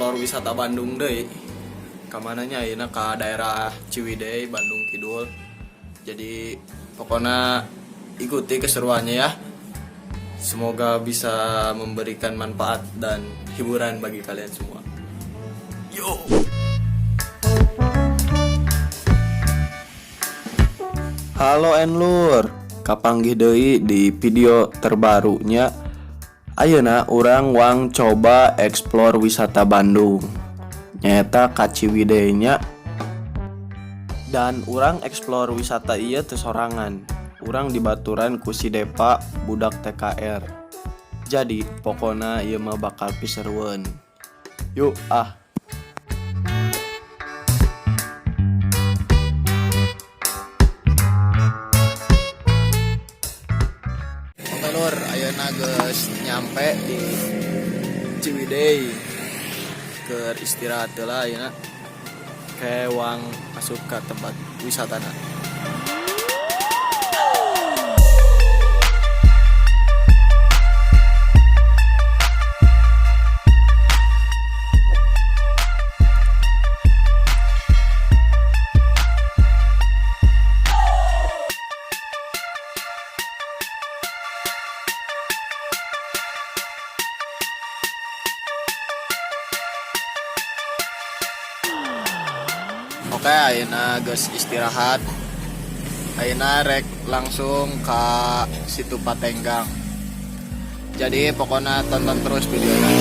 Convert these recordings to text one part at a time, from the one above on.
Explore wisata Bandung deui. Kamananya ayeuna ka daerah Ciwidey, Bandung Kidul. Jadi pokoknya ikuti keseruannya ya. Semoga bisa memberikan manfaat dan hiburan bagi kalian semua. Yo. Halo Enlur, kapanggih deui di video terbarunya. Ayeuna urang wang coba explore wisata Bandung. Nyaeta ka Ciwidey nya. Dan urang explore wisata ieu teu sorangan. Urang dibaturan ku si Depa, budak TKR. Jadi pokona ieu mah bakal piserueun. Yuk ah. Oke lur, ayeuna geus nyampe di Ciwidey. Keur istirahat heula ayeuna. Ke wang masuk ke tempat wisatana. Oke, ayeuna geus istirahat. Ayeuna rek langsung ke Situ Patenggang. Jadi pokoknya tonton terus videonya.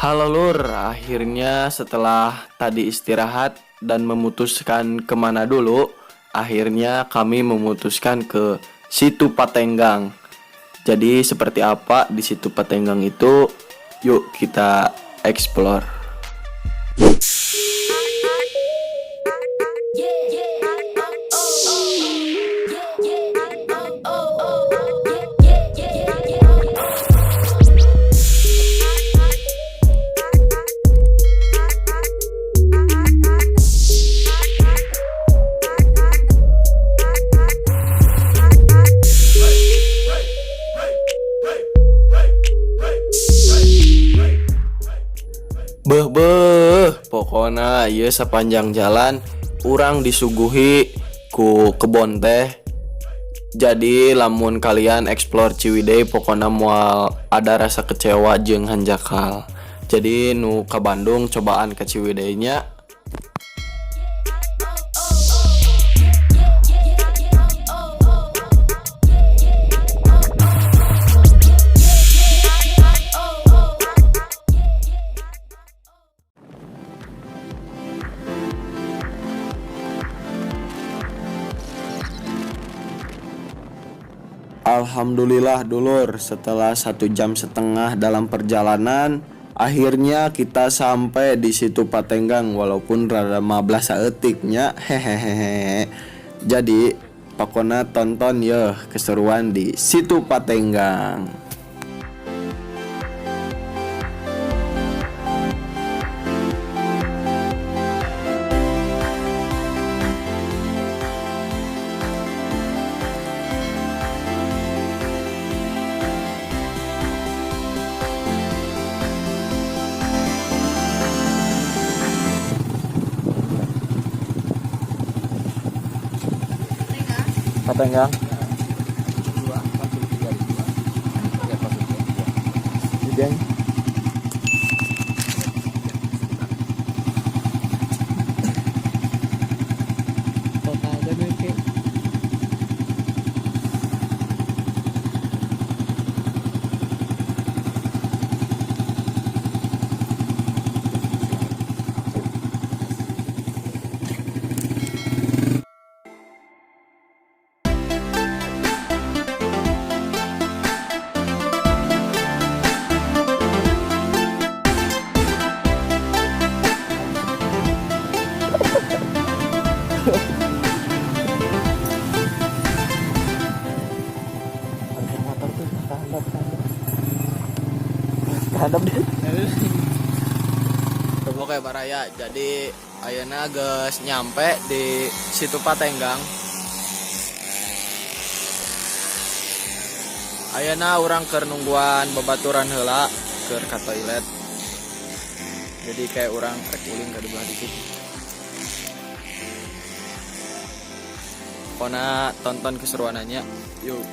Halo lur, akhirnya setelah tadi istirahat dan memutuskan kemana dulu, akhirnya kami memutuskan ke Situ Patenggang. Jadi seperti apa di Situ Patenggang itu? Yuk kita explore. Beuh beuh, pokona ieu sepanjang jalan urang disuguhi ku kebon teh. Jadi lamun kalian explore Ciwidey pokona moal ada rasa kecewa jeung hanjakal. Jadi nu ka Bandung cobaan ke Ciwidey nya. Alhamdulillah dulur, setelah 1,5 jam dalam perjalanan, akhirnya kita sampai di Situ Patenggang walaupun rada mablah saeutik nya, hehehe. Jadi pokona tonton yeuh keseruan di Situ Patenggang. Patenggang. Geng. Motor tuh kehandap, kehandap. Kehandap deh. Oke baraya, jadi ayeuna geus nyampe di Situ Patenggang. Ayeuna urang keur nungguan babaturan heula. Keur ka toilet. Jadi kayak urang rek ulin ka di belah dikit. Pokoknya tonton keseruannya. Yuk.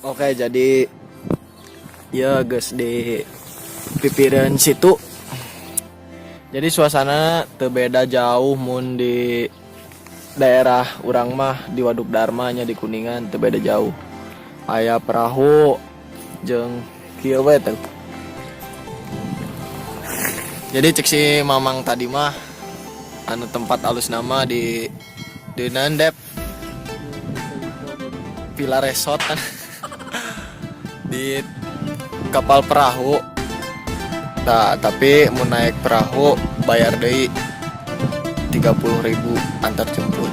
Oke, jadi ya guys, di pipiran situ. Jadi suasana teu beda jauh mun di daerah urang mah, di Waduk Darma nya, di Kuningan teu beda jauh. Aya perahu jeung kieu we teh. Jadi cek si Mamang tadi mah anu tempat alus nama di Nandep Villa Resort kan di kapal perahu. Nah, tapi mau naik perahu bayar deui 30.000 antar jemput.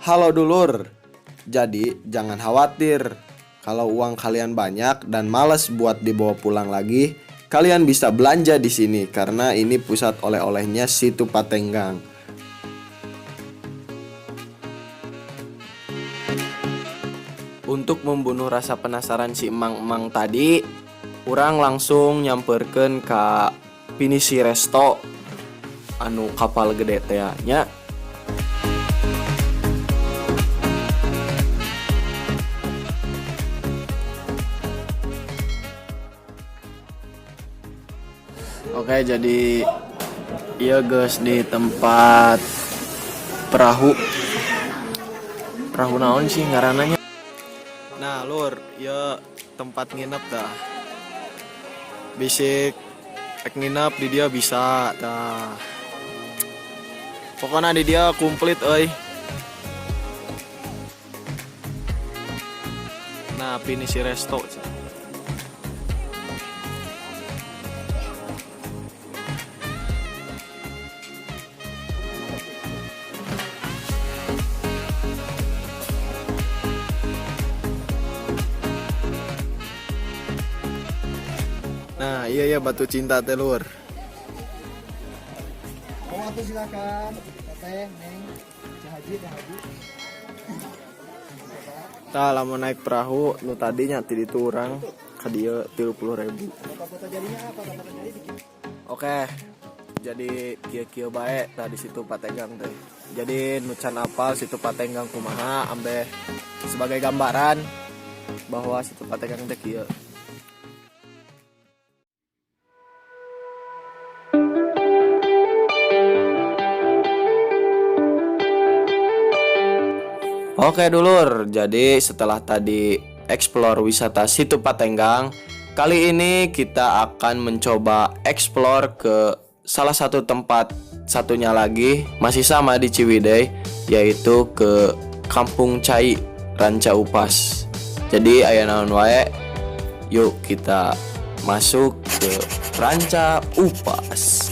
Halo dulur, jadi jangan khawatir kalau uang kalian banyak dan males buat dibawa pulang lagi, kalian bisa belanja di sini karena ini pusat oleh-olehnya Situ Patenggang. Untuk membunuh rasa penasaran si emang-emang tadi, urang langsung nyamperkeun ka Pinisi Resto anu kapal gede teh nya. Oke, jadi iya guys, di tempat perahu. Perahu naon sih ngarananya? Nah, lur, ya tempat nginep dah. Basic rek nginep di dia bisa dah. Pokoknya di dia komplit euy. Nah, Pinisi Resto. Nah, iya ya, batu cinta teh, lur. Mau waktu silakan. Teteh, Neng, Cik Haji, Teh Haji. Tah, lamun naik perahu nu tadinya ti ditu urang ka dieu 30.000. Foto-foto jadinya apa? Foto jadi dikit. Oke. Jadi kieu-kieu bae tah di Situ Patenggang teh. Jadi nu can apal Situ Patenggang kumaha, ambe sebagai gambaran bahwa Situ Patenggang teh kieu. Oke dulur, jadi setelah tadi explore wisata Situ Patenggang, kali ini kita akan mencoba explore ke salah satu tempat satunya lagi, masih sama di Ciwidey, yaitu ke Kampung Cai Ranca Upas. Jadi aya naon wae, yuk kita masuk ke Ranca Upas.